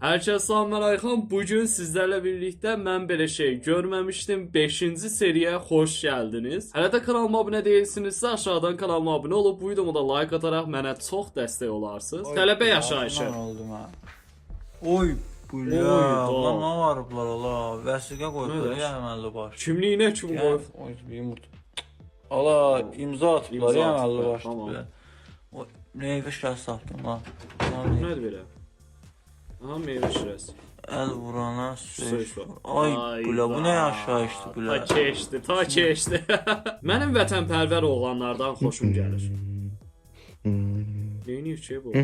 Herkese salam, mən Ayxan. Bugün sizlerle birlikte mən belə şey görməmişdim. 5. seriyə xoş gəldiniz. Hələ də kanalıma abunə değilsinizsə aşağıdan kanalıma abunə olub bu videomu da like ataraq mənə çox dəstək olarsınız. Tələbə yaşayışı. Oldum ha. Oy Oy, buля, da. lan nə varıblar ala, vəsiqə qoyublar Nə ya əməlli baş. Kimliyinə kim qoyub? Oy, bir yumurta. Ala imza atıblar İmza ya əməlli atıblar, baş. tamam. Belə. O meyvə şirəsi tapdım lan. Lan, Nədir belə? Aha, meyvə şirəsi. Əl vurana Söyüş söyüş. var. Ay buля, bu nə yaşayışdır buля. Ta keçdi, ta keçdi. Mənim vətənpərvər oğlanlardan xoşum gəlir. Neyniyir ki bu?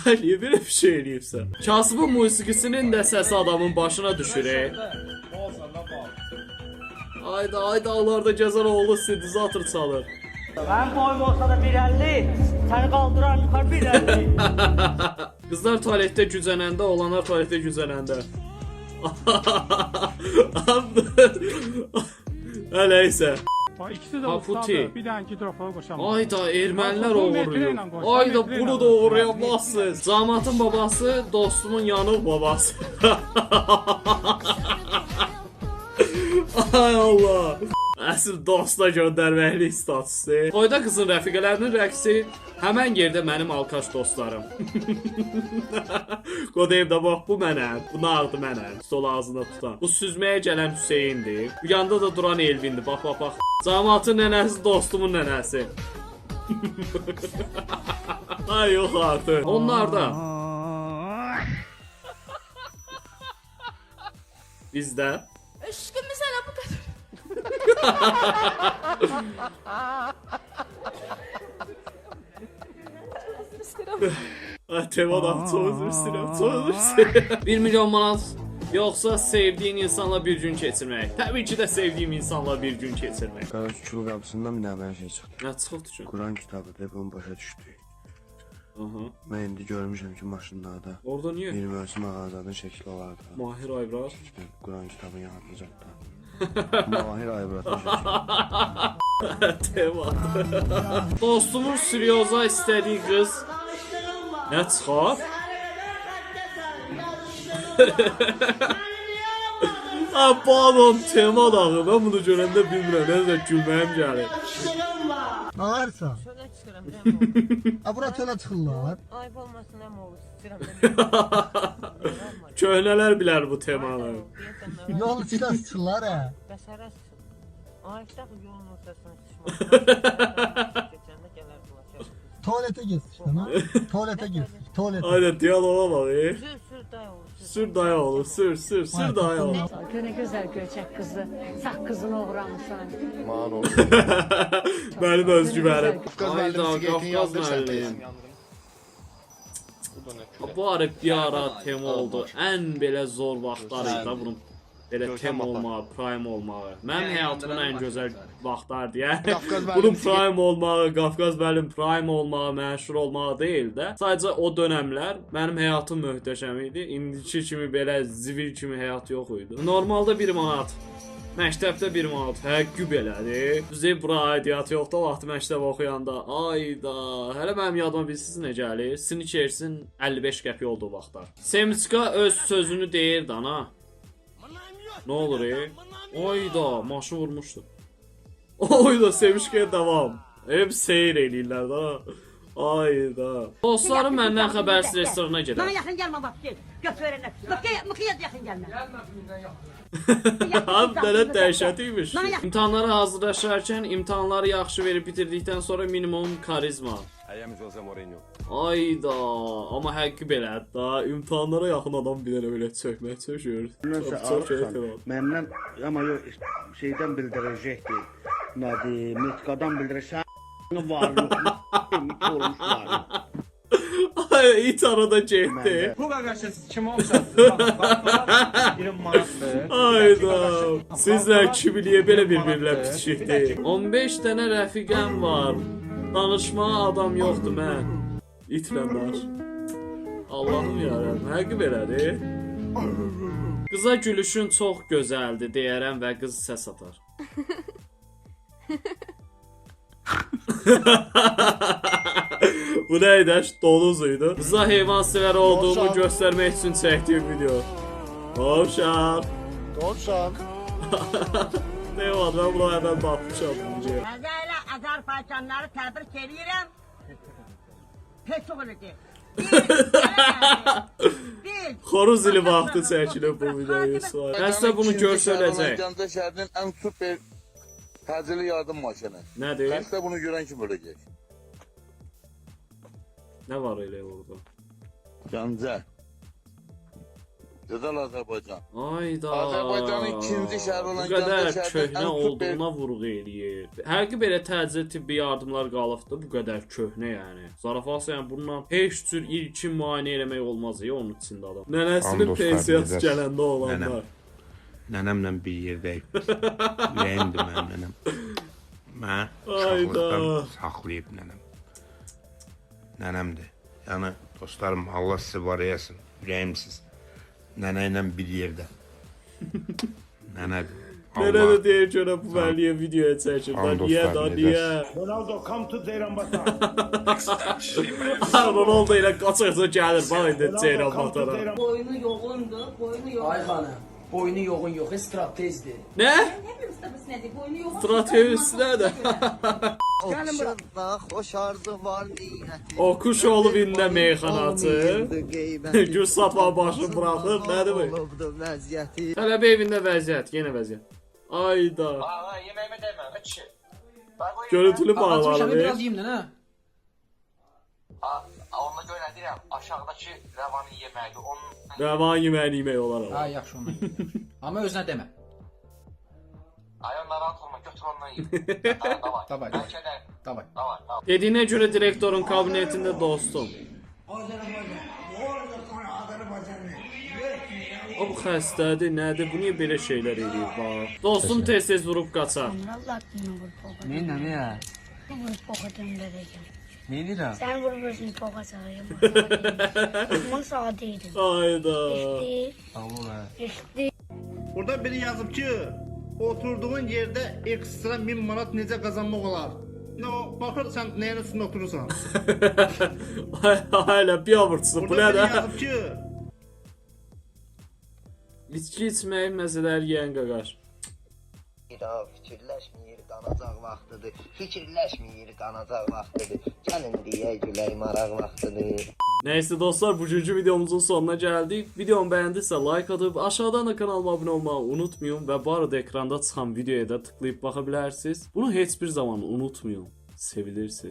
Azərbaycan! Niyə belə bir şey eləyibsən? Kasıbın musiqisinin də səsi adamın başına düşür. Ayda, ay dağlarda gəzən oğlu sintezator çalır. Mənim boyum olsa da 1.50, səni qaldırar yuxarı 1.50. Qızlar tualetdə gücənəndə, oğlanlar tualetdə gücənəndə. Hələ isə. Bax, İkisi də Paputi. ustadır. Bir dənə gidroforu qoşam. Ayda ermənilər Bu oğurlayır. metrə ilə qoş, Ayda metrə ilə bunu da qoş. oğurlayamazsınız. Camaatın babası, dostumun yanıq babası. Ay Allah. Əsl dosta göndərməklik statusu. Toyda qızın rəfiqələrinin rəqsi, həmən yerdə mənim alkaş dostlarım. Qodeyim də bax bu mənəm, bu nağdı mənəm. Stol ağzında tutan. Bu süzməyə gələn Hüseyindir. Bu yanda da duran Elvindir. Bax bax bax. Camaatın nənəsi dostumun nənəsi. Ay yox artıq. Onlar da. Bizdə. Eşqimi sənə bu qədər. İstəyirəm. Ay Tevan abi çox üzr istəyirəm, çox üzr istəyirəm. 1 milyon manat yoxsa sevdiyin insanla bir gün keçirmək. Təbii ki də sevdiyim insanla bir gün keçirmək. Qardaş çul qapısından bir dənə mənə şey çıxdı. Nə çıxdı ki? Quran kitabı deyə bunu başa düşdük. Aha. Mən indi görmüşəm ki, maşınlarda Orada niyə? bir mövsüm ağacların şəkli olardı. Mahir Ayvraz. İşte Quran kitabının yanında da. Mahir Ayvratın şəkli. Tevan. Dostumun Süryoza istədiyi qız nə çıxar? Ha, bu adam tema dağı. Mən bunu görəndə bilmirəm, nəsə gülməyim gəlir. Nə varsa? Çölə çıxıram, nə olur? Ha bura çölə çıxırlar. Ayıb olmasın, nə olur? Sıçıram. Köhnələr bilər bu temanı. Yol içində sıçırlar hə. Bəs hara sıçır? Ayıb da yolun ortasına sıçmaq. Keçəndə gələr bulaşar. Tuvalete gir sıçdın ha. Tuvalete gir. Tuvalete. Aynen diyaloğa bak. Sür, sür day olur. Sür dayı oğlu, sür, sür, sür dayı oğlu. Gönə gözəl göyçək qızı, sağ qızını oğramısan. Maan olsun. Mənim özgüvənim. Ayda, Qafqaz müəllim. Bu ara bir ara tema oldu. Ən belə zor vaxtlar idi da bunun belə tema olmağı, prime olmağı. Mənim həyatımın ən gözəl vaxtlardır. Yəni bunun prime olmağı, Qafqaz müəllim prime olmağı, məşhur olmağı deyil də. Sadəcə o dönəmlər mənim həyatım möhtəşəm idi. İndiki kimi belə zibil kimi həyat yox idi. Normalda 1 manat. Məktəbdə 1 manat, həqqi belədir. Düzey bura aidiyyatı yoxdur, o vaxt məktəb oxuyanda. Ayda, hələ mənim yadıma bilirsiz nə gəlir? Snickersin 55 qəpik olduğu vaxtlar. Semçka öz sözünü deyirdi ana. Nə olur e? Ayda, maşın vurmuşdu. Oyda Semişkaya davam. Hep seyir eləyirlər da. Ayda. Dostlarım məndən xəbərsiz restorana Mənə gedər. yaxın gəlmə bax, gel. Göt verənə. Mıxıya yaxın gəlmə. Abi belə dəhşət imiş. Mənə yaxın- İmtahanlara hazırlaşarkən imtahanları yaxşı verib bitirdikdən sonra minimum karizma. I am Jose Mourinho. Ayda, amma həqqi belədir da. İmtahanlara yaxın adam bir dənə belə çökmək çökür. Çox çox şey tamam. Məndən amma yox şeydən bildirəcəkdi. Nədir? Metkadan bildirəcək. Var yox. Olmuş var. Ay, it arada getdi. Bu qardaş siz kim olsanız? Bax, 20 manatdır. Ayda. Sizlər kimi niyə belə bir-birinlə bitişikdir? 15 dənə rəfiqəm var. Danışmağa adam yoxdur mən. İtlə danış. Allahım yarabbim, həqqi belədir. Qıza gülüşün çox gözəldir deyərəm və qız səs atar. Bu nə idi? Donuz idi. Rıza heyvan sevər olduğumu Dovşan. göstərmək üçün çəkdiyim video. Dovşan. Dovşan. Ne var? Ben buna hemen bakmışam bu videoya. Qəza ilə Azərbaycanları təbrik eləyirəm. Heç olacaq. Bir, Xoruz ili vaxtı çəkilib bu video Yusuf. Xəstə bunu görsə öləcək. Gəncə şəhərinin ən super təcili yardım maşını. Nədir? Xəstə bunu görən kim öləcək? Nə var elə orada? Gəncə. Gözəl Azərbaycan. Ayda. Azərbaycanın ikinci şəhəri olan bu qədər Gəncə şəhərinin köhnə ən super- olduğuna vurğu eləyir. Həqiqi belə təcili tibbi yardımlar qalıbdı, bu qədər köhnə yəni. Zarafatsa yəni bununla heç cür ilkin müayinə eləmək olmaz ya onun içində adam. Nənəsinin And dostlar, pensiyası necəsiz? gələndə olanlar. Nənəmlə bir yerdəyik biz. Ürəyimdir mənim nənəm. Mən Ayda. uşaqlıqdan saxlayıb nənəm. Nənəmdir. Yəni dostlarım, Allah sizi var eləsin. Ürəyimsiz. Nənə ilə bir yerdə. Nənə Nənə də Allah deyir görə bu vəliyə videoya çəkir. Da And niyə da dostlar, niyə? Ronaldo come to Ceyranbatan. Ronaldo ilə qaçaqca gəlir bax indi Ceyran Batara. Boynu yoğundur, boynu yoğun. Ay xanım, boynu yoğun yox, stratezdir. Nə? Ne bileyim stratejisi nedir? Boynu yoğun. Stratejisi nədir? Gəlin bura. Xoş arzu var niyyəti. O kuş olub indi meyxanaçı. Gül sapla başını buraxır, nədir bu? Olubdu vəziyyəti. Tələbə evində vəziyyət, yenə vəziyyət. Ayda. Yeməyimə dəymə, kişi. Görüntülü bağlanır. Biraz yeyim də, hə? Ona görə nə deyirəm, aşağıdakı rəvanın yeməyidir. Onun Rəvan yeməyini yemək olar amma. Ha, yaxşı ondan yeyim. Amma özünə demə. Ay narahat olma, götür ondan ye. Davay. Davay. Bəlkə də Davay. davay, davay. Dediyinə görə direktorun kabinetində dostum. O bu xəstədir, nədir? Bu niyə belə şeylər eləyir bax? Dostum tez-tez vurub qaçar. Allah bunu vurub poqa. Neynəm ya? Vurub poqa döndərəcəm. Neynirəm? Sən vurub özünü poqa çağırım. Bunu sağa deyirdim. Ayda. İşdi, Ağlı işdi. Burada biri yazıb ki, oturduğun yerdə ekstra 1000 manat necə qazanmaq olar? Nə o, baxır sən nəyin üstündə oturursan. Hələ bir avurtsu, bu Burada biri nədir? yazıb ki, İçki içməyi məzələr yeyən qaqaş. Fikirləşmir, qanacaq vaxtıdır. Fikirləşmir, qanacaq vaxtıdır. Gəlin deyək gülək maraq vaxtıdır. Neyse dostlar, bugünkü videomuzun sonuna geldik. Videomu beğendiyse like atıp aşağıdan da kanalıma abone olmayı unutmayın ve bu arada ekranda çıxan videoya da tıklayıp bakabilirsiniz. Bunu hiçbir zaman unutmayın. Sevilirsiniz.